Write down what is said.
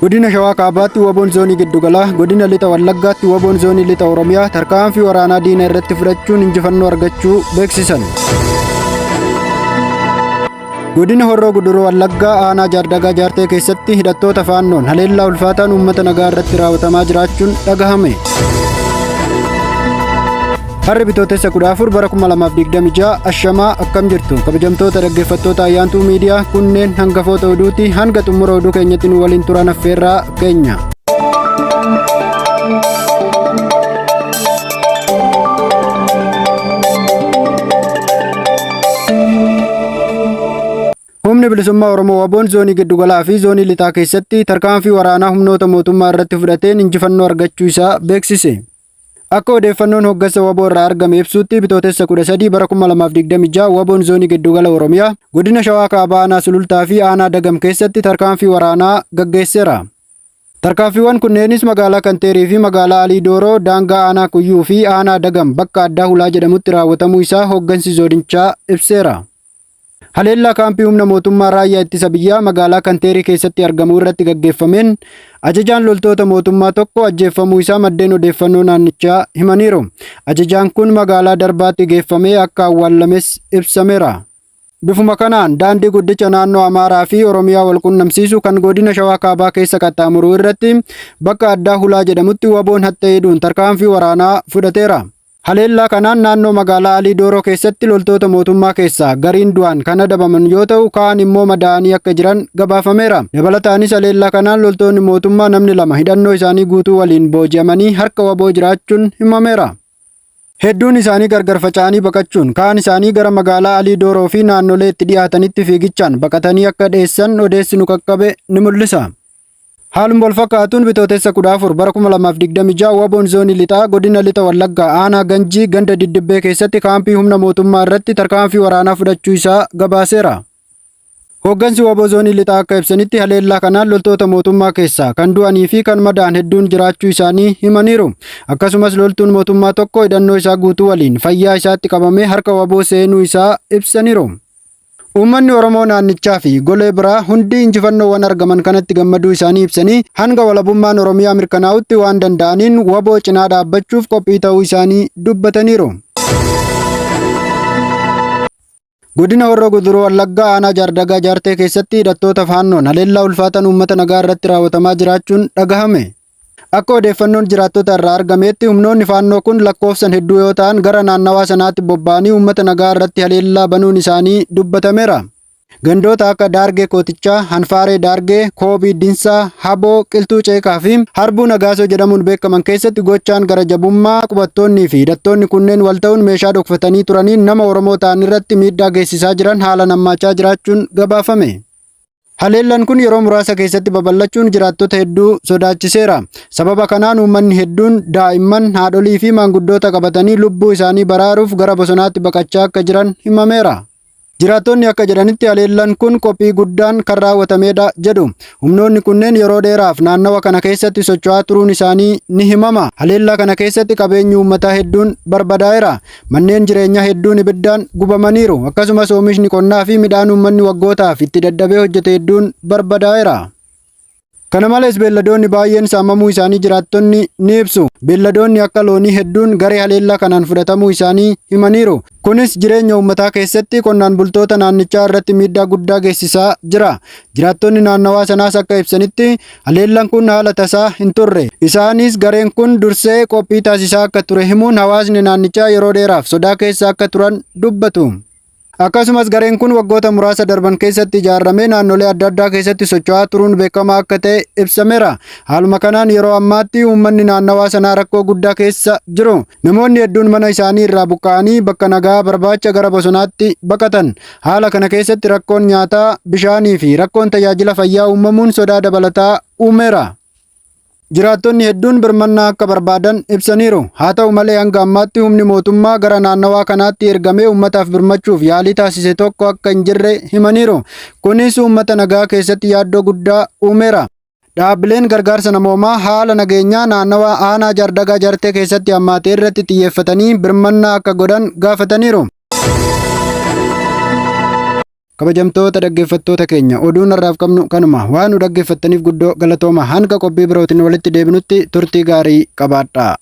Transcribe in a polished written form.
Godina Shawaa Kaabaatti Waboon Zoonii Giddugalaa, Godina Lixa Wallaggaatti Waboon Zoonii Lixa Oromiyaa tarkaanfii waraanaa diina irratti fudhachuun injifannoo argachuu beeksisan. Godina Horroo Guduruu Wallaggaa aanaa Jaardagaa Jaartee keessatti hidhattoota Faannoon haleellaa ulfaataan uummata nagaa irratti raawwatamaa jiraachuun dhagahame. Harri Bitootessa 14 bara 2026 ashamaa akkam jirtu kabajamtoota dhaggeeffattoota Ayyaantuu Miidiyaa kunneen hangafoota oduuti hanga xumura oduu keenyatti nu waliin turan affeerraa keenya. Humni bilisummaa Oromoo Waboon zoonii giddugalaa fi zoonii lixaa keessatti tarkaanfii waraanaa humnoota mootummaa irratti fudhateen injifannoo argachuu isaa beeksise. Akka odeeffannoon hoggansa Waboo irraa argame ibsuutti Bitootessa 13 bara 2026 Waboon zoonii giddugala Oromiyaa godina Shawaa Kaabaa aanaa Sulultaa fi aanaa Dagam keessatti tarkaanfii waraanaa gaggeesseera. Tarkaanfiiwwan kunneenis magaalaa Kanteerii fi magaalaa Alii Dooroo daangaa aanaa Kuyyuu fi aanaa Dagam bakka addaa Hulaa jedhamutti raawwatamuu isaa hoggansi zoonichaa ibseera. Haleellaa kaampii humna mootummaa raayyaa ittisa biyyaa magaalaa Kanteerii keessatti argamu irratti gaggeeffameen ajajaan loltoota mootummaa tokko ajjeeffamuu isaa maddeen odeeffannoo naannichaa himaniiru. Ajajaan kun magaalaa Darbaatti geeffamee akka awwaallames ibsameera. Bifuma kanaan daandii guddicha naannoo Amaaraa fi Oromiyaa wal qunnamsiisu kan godina Shawaa Kaabaa keessa qaxxaamuru irratti bakka addaa Hulaa jedhamutti waboon haxxee hidhuun tarkaanfii waraanaa fudhateera. Haleellaa kanaan naannoo magaalaa Alii Dooroo keessatti loltoota mootummaa keessaa gariin du'aan kan adabaman yoo ta'u kaan immoo madaa'anii akka jiran gabaafameera. Dabalataanis haleellaa kanaan loltoonni mootummaa namni lama hidhannoo isaanii guutuu waliin booji'amanii harka waboo jiraachuun himameera. Hedduun isaanii gargar faca'anii baqachuun kaan isaanii gara magaalaa Alii Dooroo fi naannolee itti dhiyaatanitti fiigichaan baqatanii akka dheessan odeessi nu qaqqabe ni mul'isa. Haaluma wal fakkaatuun Bitootessa 14 bara 2026 Waboon Zoonii Lixaa godina Lixa Wallaggaa aanaa Ganjii ganda Diddibbee keessatti kaampii humna mootummaa irratti tarkaanfii waraanaa fudhachuu isaa gabaaseera. Hooggansi Waboo Zoonii Lixaa akka ibsanitti haleellaa kanaan loltoota mootummaa keessaa kan du'anii fi kan madaa'an hedduun jiraachuu isaanii himaniiru. Akkasumas loltuun mootummaa tokko hidhannoo isaa guutuu waliin fayyaa isaatti qabamee harka Waboo seenuu isaa ibsaniiru. Uummanni Oromoo naannichaa fi golee biraa hundi injifannoowwan argaman kanatti gammaduu isaanii ibsanii hanga walabummaan Oromiyaa mirkanaa'utti waan danda'aniin waboo cinaa dhaabbachuuf qophii ta'uu isaanii dubbataniiru. Godina Horroo Guduruu Wallaggaa aanaa Jaardagaa Jaartee keessatti hidhattoota Faannoon haleellaa ulfaatan uummata nagaa irratti raawwatamaa jiraachuun dhagahame. Akka odeeffannoon jiraattota irraa argameetti humnoonni faannoo kun lakkoofsan hedduu yoo ta'an gara naannawaa sanaatti bobba'anii uummata nagaa irratti haleellaa banuun isaanii dubbatameera. Gandoota akka Daargee Kootichaa, Hanfaaree Daargee, Koobii Dinsaa, Haboo, Qiltuu Ceekaa fi Harbuu Nagaasoo jedhamuun beekaman keessatti gochaan gara jabummaa qubattoonnii fi hidhattoonni kunneen wal ta'uun meeshaa dhokfatanii turaniin nama Oromoo ta'an irratti miidhaa geessisaa jiran haalaan hammaachaa jiraachuun gabaafame. Haleellaan kun yeroo muraasa keessatti babal'achuun jiraattota hedduu sodaachiseera. Sababa kanaan uummanni hedduun daa'imman, haadholii fi maanguddoota qabatanii lubbuu isaanii baraaruuf gara bosonaatti baqachaa akka jiran himameera. Jiraattonni akka jedhanitti haleellaan kun qophii guddaan kan raawwatamedha jedhu. Humnoonni kunneen yeroo dheeraaf naannawa kana keessatti socho'aa turuun isaanii ni himama. Haleellaa kana keessatti qabeenyi uummataa hedduun barbadaa'eera. Manneen jireenyaa hedduun ibiddaan gubamaniiru. Akkasumas oomishni qonnaa fi midhaan uummanni waggootaaf itti dadhabee hojjete hedduun barbadaa'eera. Kana malees beelladoonni baay'een saamamuu isaanii jiraattonni ni ibsu. Beelladoonni akka loonii hedduun garee haleellaa kanaan fudhatamuu isaanii himaniiru. Kunis jireenya uummataa keessatti qonnaan bultoota naannichaa irratti miidhaa guddaa geessisaa jira. Jiraattonni naannawaa sanaas akka ibsanitti Haleellaan kun haala tasaa hin turre. Isaanis gareen kun dursee qophii taasisaa akka ture himuun hawaasni naannichaa yeroo dheeraaf sodaa keessa akka turan dubbatu. Akkasumas gareen kun waggoota muraasa darban keessatti ijaarramee naannolee adda addaa keessatti socho'aa turuun beekamaa akka ta'e ibsameera. Haaluma kanaan yeroo ammaatti uummanni naannawaa sanaa rakkoo guddaa keessa jiru. Namoonni hedduun mana isaanii irraa buqqa'anii bakka nagaa barbaacha gara bosonaatti baqatan. Haala kana keessatti rakkoon nyaataa, bishaanii fi rakkoon tajaajila fayyaa uumamuun sodaa dabalataa uumeera. Jiraattonni hedduun birmannaa akka barbaadan ibsaniiru. Haa ta'u malee hanga ammaatti humni mootummaa gara naannawaa kanaatti ergamee uummataaf birmachuuf yaalii taasise tokko akka hin jirre himaniiru. Kunis uummata nagaa keessatti yaaddoo guddaa uumeera. Dhaabbileen gargaarsa namoomaa haala nageenyaa naannawa aanaa Jaardagaa Jaartee keessatti hammaate irratti xiyyeeffatanii birmannaa akka godhan gaafataniiru. Kabajamtoota dhaggeeffattoota keenya, oduun har'aaf qabnu kanuma. Waan nu dhaggeeffattaniif guddoo galatooma. Hanga qophii birootiin walitti deebinutti turtii gaarii qabaadhaa.